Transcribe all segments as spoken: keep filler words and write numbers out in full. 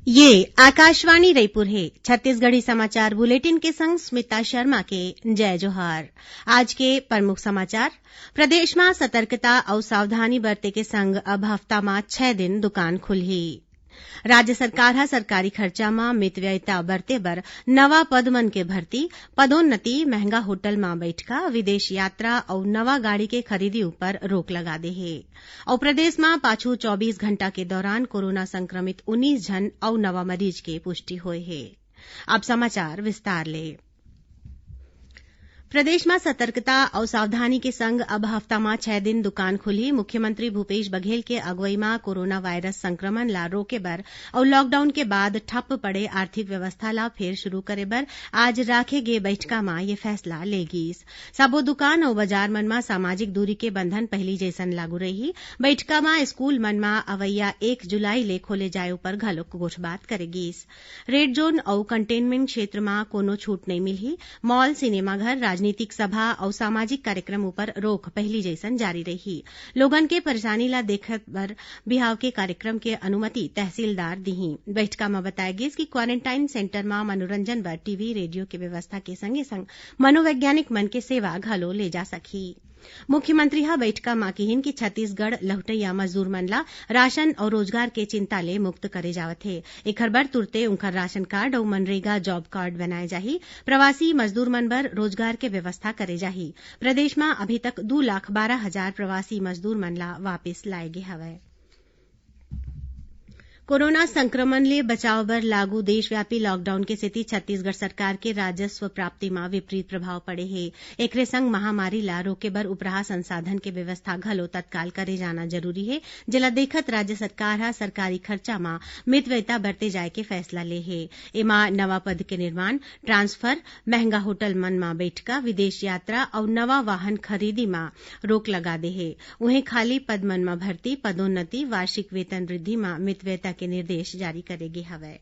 ये आकाशवाणी रईपुर हे। छत्तीसगढ़ी समाचार बुलेटिन के संग स्मिता शर्मा के जय जोहार। आज के प्रमुख समाचार। प्रदेश म सतर्कता अउ सावधानी बरते के संग अब हफ्ता म छह दिन दुकान खुलही। राज्य सरकार ह सरकारी खर्चा म मितव्ययता बरते बर नवा पद मन के भर्ती, पदोन्नति, महंगा होटल म बइठका, विदेश यात्रा अउ नवा गाड़ी के खरीदी ऊपर रोक लगा दे हे। अउ प्रदेश म पाछू चौबीस घंटा के दौरान कोरोना संक्रमित उन्नीस झन अउ नवा मरीज के पुष्टि होए हे। अब समाचार विस्तार ले। प्रदेश म सतर्कता अउ सावधानी के संग अब हफ्ता म छह दिन दुकान खुलही। मुख्यमंत्री भूपेश बघेल के अगुवई म कोरोना वायरस संक्रमण ला रोके बर अउ लॉकडाउन के बाद ठप्प पड़े आर्थिक व्यवस्था ला फेर शुरू करे बर आज राखे गे बइठका म ये फैसला ले गीस। सबो दुकान अउ बाजार मन म सामाजिक दूरी के बंधन पहिली जइसन लागू रही। बइठका म स्कूल मन म अवइया एक जुलाई ले खोले जाए ऊपर घलोक गोठबात करे गीस। रेड जोन अउ कंटेनमेंट क्षेत्र म कोनो छूट नइ मिलही। मॉल, सिनेमाघर, राजनीतिक सभा अउ सामाजिक कार्यक्रम ऊपर रोक पहिली जइसन जारी रही। लोगन के परेशानी ला देखत बर बिहाव के कार्यक्रम के अनुमति तहसीलदार दिही। बइठका म बताय गीस कि क्वारंटाइन सेंटर म मनोरंजन बर टीवी, रेडियो के व्यवस्था के संगे-संग मनोवैज्ञानिक मन के सेवा घलो ले जा सकही। मुख्यमंत्री ह बइठका म किहिन कि छत्तीसगढ़ लहुटइया मजदूर मन ला राशन अउ रोजगार के चिंता ले मुक्त करे जावत हे। एखर बर तुरते उंखर राशन कार्ड अउ मनरेगा जॉब कार्ड बनाए जाही। प्रवासी मजदूर मन बर रोजगार के व्यवस्था करे जाही। प्रदेश म अभी तक दू लाख बारह हजार प्रवासी मजदूर मन ला वापिस लाए गे हवय। कोरोना संक्रमण ले बचाव बर लागू देशव्यापी लॉकडाउन के सेती छत्तीसगढ़ सरकार के राजस्व प्राप्ति म विपरीत प्रभाव पड़े हे। एकरे संग महामारी ला रोके बर उपराहा संसाधन के व्यवस्था घलो तत्काल करे जाना जरूरी हे, जेला देखत राज्य सरकार ह सरकारी खर्चा म मितव्ययता बरते जाय के फैसला ले हे। एमा नवा पद के निर्माण, ट्रांसफर, महंगा होटल मन म बइठका, विदेश यात्रा अउ नवा वाहन खरीदी म रोक लगा दे हे। उहें, खाली पद मन म भर्ती, पदोन्नति, वार्षिक वेतन वृद्धि म मितव्ययता के निर्देश जारी करे गे हवय।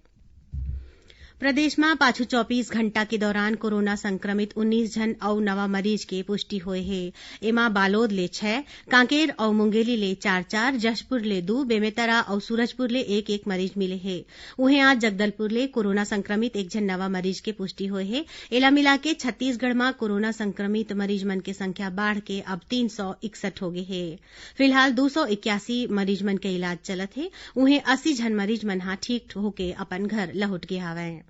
प्रदेश म पाछू चौबीस घंटा के दौरान कोरोना संक्रमित उन्नीस झन अउ नवा मरीज के पुष्टि होए हे। एमा बालोद ले छह, कांकेर अउ मुंगेली ले चार चार, जशपुर ले दू, बेमेतरा अउ सूरजपुर ले एक एक मरीज मिले हे। उहें, आज जगदलपुर ले कोरोना संक्रमित एक झन नवा मरीज के पुष्टि होए हे। एला मिलाके छत्तीसगढ़ म कोरोना संक्रमित मरीज मन के संख्या बाढ़ के अब तीन सौ इकसठ हो गे हे। फिलहाल दू सौ इक्यासी मरीज मन के इलाज चलत हे। उहें, अस्सी झन मरीज मन ह ठीक होके अपन घर लहुट गे हावयं।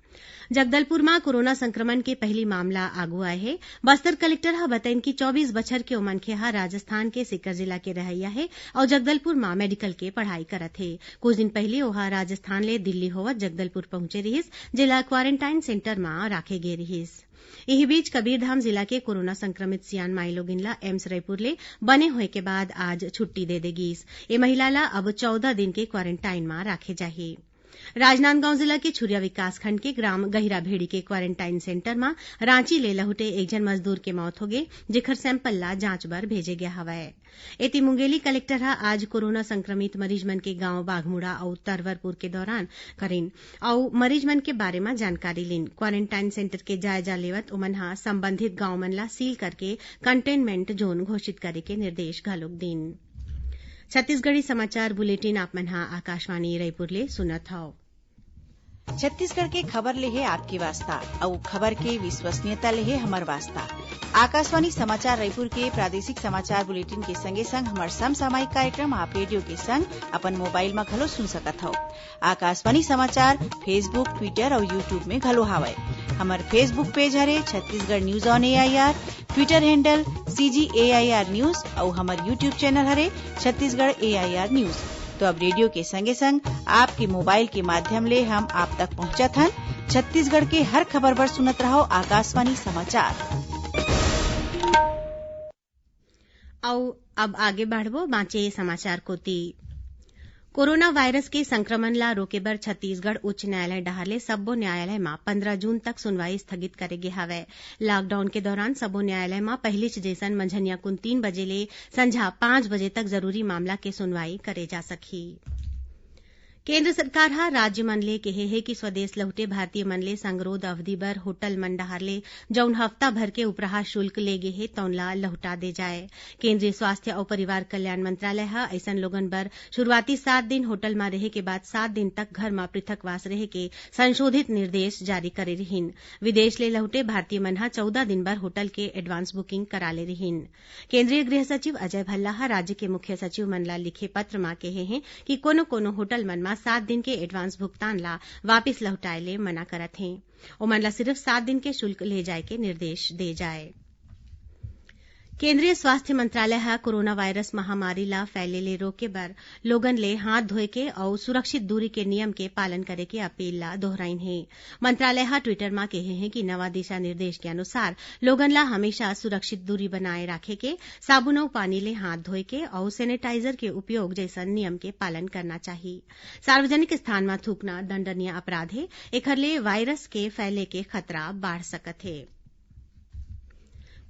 जगदलपुर म कोरोना संक्रमण के पहिली मामला आगू आए हे। बस्तर कलेक्टर ह बतइन कि चौबीस बछर के ओ मनखे ह राजस्थान के सीकर जिला के रहइया हे अउ जगदलपुर म मेडिकल के पढ़ाई करत हे। कुछ दिन पहिली ओहा राजस्थान ले दिल्ली होवत जगदलपुर पहुंचे रिहिस, जेला क्वारंटाइन सेंटर म राखे गे रिहिस। इही बीच, कबीरधाम जिला के कोरोना संक्रमित सियान माईलोगिन ला एम्स रईपुर ले बने होए के बाद आज छुट्टी दे दे गीस। ए महिला ला अब चौदह दिन के क्वारंटाइन म राखे जाही। राजनांदगांव जिला के छुरिया विकासखंड के ग्राम गहिरा भेड़ी के क्वारंटाइन सेंटर म रांची ले लहुटे एक झन मजदूर के मौत होगे, जेखर सैंपल ला जांच बर भेजे गया हवय। एती, मुंगेली कलेक्टर ह आज कोरोना संक्रमित मरीज मन के गांव बाघमुड़ा अउ तरवरपुर के दौरान करिन अउ मरीज मन के बारे म जानकारी लीन। क्वारंटाइन सेंटर के जायजा लेवत ओमन ह संबंधित गांव मन ला सील करके कंटेनमेंट जोन घोषित करे के निर्देश घलोक दीन। छत्तीसगढ़ी समाचार बुलेटिन आप मन ह आकाशवाणी रईपुर ले सुनत हव। छत्तीसगढ़ के खबर ले हे आपके वास्ता, अउ खबर के विश्वसनीयता ले हे हमर वास्ता। आकाशवाणी समाचार रईपुर के प्रादेशिक समाचार बुलेटिन के संगे संग हमर समसामयिक कार्यक्रम आप रेडियो के संग अपन मोबाइल म घलो सुन सकत हव। आकाशवाणी समाचार Facebook, Twitter अउ YouTube में घलो हावय। हमर Facebook पेज हरे Chhattisgarh news on AIR, Twitter handle CG AIR news अउ हमर YouTube चैनल हरे छत्तीसगढ़ एआईआर न्यूज। तो अब रेडियो के संगे संग आपके मोबाइल के माध्यम ले हम आप तक पहुंचत हन। छत्तीसगढ़ के हर खबर बर सुनत रहव आकाशवाणी समाचार। अउ अब आगे बढ़बो बांचे समाचार कोती। कोरोना वायरस के संक्रमण ला रोके बर छत्तीसगढ़ उच्च न्यायालय डहार ले सब्बो न्यायालय म पंद्रह जून तक सुनवाई स्थगित करे गे हवय। लॉकडाउन के दौरान सबो न्यायालय म पहिलीच जइसन मंझनिया कुन तीन बजे ले संझा पाँच बजे तक जरूरी मामला के सुनवाई करे जा सकही। केंद्र सरकार ह राज्य मन ले केहे हे कि स्वदेश लहुटे भारतीय मन ले संगरोध अवधि बर होटल मन डहार ले जउन हफ्ता भर के उपराहा शुल्क ले गे हे, तउन ला लहुटा दे जाए। केंद्रीय स्वास्थ्य अउ परिवार कल्याण मंत्रालय ह अइसन लोगन बर शुरुआती सात दिन होटल म रेहे के बाद सात दिन तक घर म पृथकवास रेहे के संशोधित निर्देश जारी करे रिहीन। विदेश ले लहुटे भारतीय मन ह चौदह दिन बर होटल के एडवांस बुकिंग करा ले रिहीन। केंद्रीय गृह सचिव अजय भल्ला ह राज्य के मुख्य सचिव मन ला लिखे पत्र म केहे हे कि कोनो-कोनो होटल मन म सात दिन के एडवांस भुगतान ला वापिस लहुटाए ले मना करत हे। ओमन ला सिर्फ सात दिन के शुल्क ले जाए के निर्देश दे जाए। केंद्रीय स्वास्थ्य मंत्रालय ह कोरोना वायरस महामारी ला फैले ले रोके बर लोगन ले हाथ धोए के अउ सुरक्षित दूरी के नियम के पालन करे के अपील ला दोहराइन हे। मंत्रालय ह Twitter म केहे हे कि नवा दिशा निर्देश के अनुसार लोगन ला हमेशा सुरक्षित दूरी बनाए राखे के, साबुन अउ पानी ले हाथ धोए के अउ sanitizer के उपयोग जइसन नियम के पालन करना चाही। सार्वजनिक स्थान म थूकना दंडनीय अपराध हे, एखर ले वायरस के फैले के खतरा बाढ़ सकत हे।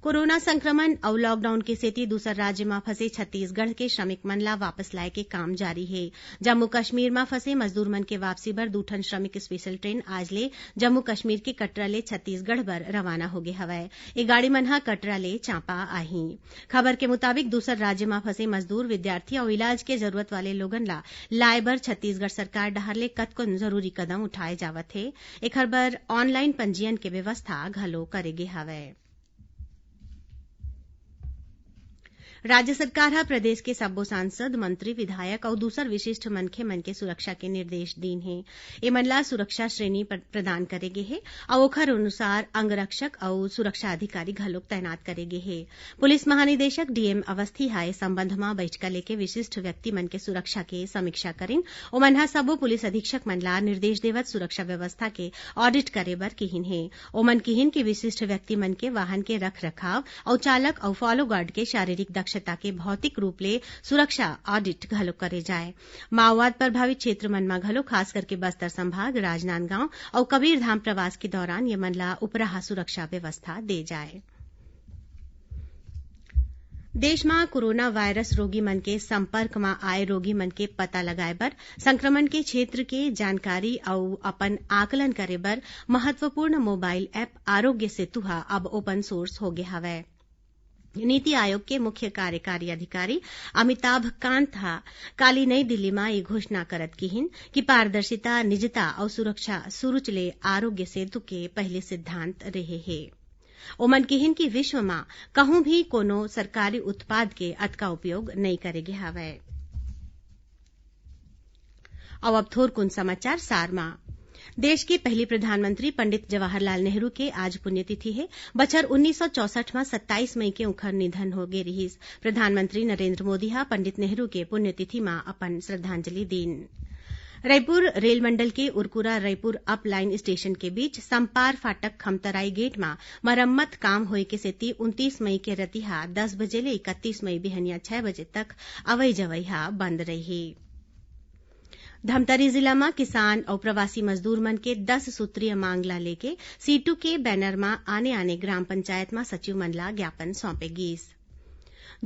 कोरोना संक्रमण अउ लॉकडाउन के सेती दूसर राज्य म फंसे छत्तीसगढ़ के श्रमिक मन ला वापस लाए के काम जारी हे। जम्मू कश्मीर म फंसे मजदूर मन के वापसी बर दू ठन श्रमिक स्पेशल ट्रेन आज ले जम्मू कश्मीर के कटरा ले छत्तीसगढ़ बर रवाना होगे हवय। ये गाड़ी मन ह कटरा ले चांपा आही। खबर के मुताबिक, दूसर राज्य म फंसे मजदूर, विद्यार्थी अउ इलाज के जरूरत वाले लोगन ला लाए बर छत्तीसगढ़ सरकार डहार ले कतकोन जरूरी कदम उठाए जावत हे। एखर बर ऑनलाइन पंजीयन के व्यवस्था घलो करे गे हवय। राज्य सरकार ह प्रदेश के सब्बो सांसद, मंत्री, विधायक अउ दूसर विशिष्ट मनखे मन के सुरक्षा के निर्देश दीन हे। एमन ला सुरक्षा श्रेणी प्र-, प्रदान करे गे हे अउ ओखर अनुसार अंगरक्षक अउ सुरक्षा अधिकारी घलोक तैनात करे गे हे। पुलिस महानिदेशक, डीएम, अवस्थी ह ए संबंध म बइठका लेके विशिष्ट व्यक्ति मन के सुरक्षा के समीक्षा करिन। ओमन ह सबो पुलिस अधीक्षक मन ला निर्देश देवत सुरक्षा व्यवस्था के ऑडिट करे बर किहिन हे। ओमन किहिन कि विशिष्ट व्यक्ति मन के वाहन के रख रखाव अउ चालक अउ फॉलो गार्ड के शारीरिक दक्षता के भौतिक रूप ले सुरक्षा ऑडिट घलो करे जाए। माओवाद प्रभावित क्षेत्र मन म घलो, खास करके बस्तर संभाग, राजनांदगांव अउ कबीरधाम प्रवास के दौरान ये मन ला उपराहा सुरक्षा व्यवस्था दे जाए। देश म कोरोना वायरस रोगी मन के संपर्क म आए रोगी मन के पता लगाए बर संक्रमण के क्षेत्र के जानकारी अउ अपन आकलन करे बर महत्वपूर्ण मोबाइल ऐप आरोग्य सेतु ह अब ओपन सोर्स होगे हवय। नीति आयोग के मुख्य कार्यकारी अधिकारी अमिताभ कांत ह काली नई दिल्ली म ये घोषणा करत किहिन कि पारदर्शिता, निजता अउ सुरक्षा सुरुच ले आरोग्य सेतु के पहले सिद्धांत रेहे हे। ओमन किहिन कि विश्व म कहूं भी कोनो सरकारी उत्पाद के अतका उपयोग नइ करे गे हवय। अउ अब थोरकुन समाचार सार म। देश के पहली प्रधानमंत्री पंडित जवाहरलाल नेहरू के आज पुण्यतिथि हे। बछर उन्नीस सौ चौसठ म सत्ताईस मई के उंखर निधन हो गे रिहिस। प्रधानमंत्री नरेंद्र मोदी ह पंडित नेहरू के पुण्यतिथि म अपन श्रद्धांजलि दीन। रईपुर रेल मंडल के Urkura Raipur up line station के बीच समपार फाटक खमतराई गेट म मरम्मत काम होए के सेती उनतीस मई के रतिहा दस बजे ले इकतीस मई बिहनिया छह बजे तक अवई जवई ह बंद रही। धमतरी जिला म किसान अउ प्रवासी मजदूर मन के दस सूत्रीय मांग ला लेके सीटू के बैनर म आने-आने ग्राम पंचायत म सचिव मन ला ज्ञापन सौंपे गीस।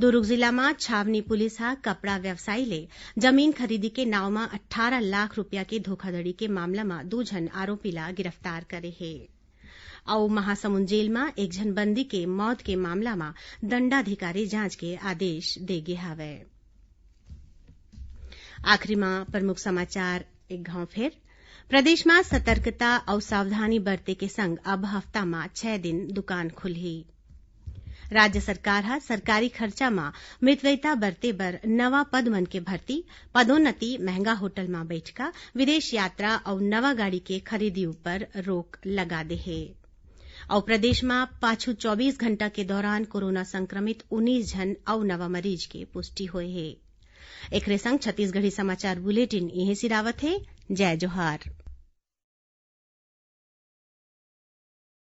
दुरूग जिला म छावनी पुलिस ह कपड़ा व्यवसायी ले जमीन खरीदी के नांव म अट्ठारह लाख रुपया के धोखाधड़ी के मामला म दू झन आरोपी ला गिरफ्तार करे हे। अउ महासमुंद जेल म एक झन बंदी के मौत के मामला म दंडाधिकारी जांच के आदेश दे गे हवय। आखिरी म प्रमुख समाचार एक घांव फेर। प्रदेश म सतर्कता अउ सावधानी बरते के संग अब हफ्ता म छह दिन दुकान खुलही। राज्य सरकार ह सरकारी खर्चा म मितव्ययिता बरते बर नवा पद मन के भर्ती, पदोन्नति, महंगा होटल म बइठका, विदेश यात्रा अउ नवा गाड़ी के खरीदी ऊपर रोक लगा दे हे। अउ प्रदेश म पाछू चौबीस घंटा के दौरान कोरोना संक्रमित उन्नीस झन अउ नवा मरीज के पुष्टि होए हे। एखरे संग छत्तीसगढ़ी समाचार बुलेटिन इहें सिरावत हे। जय जोहार।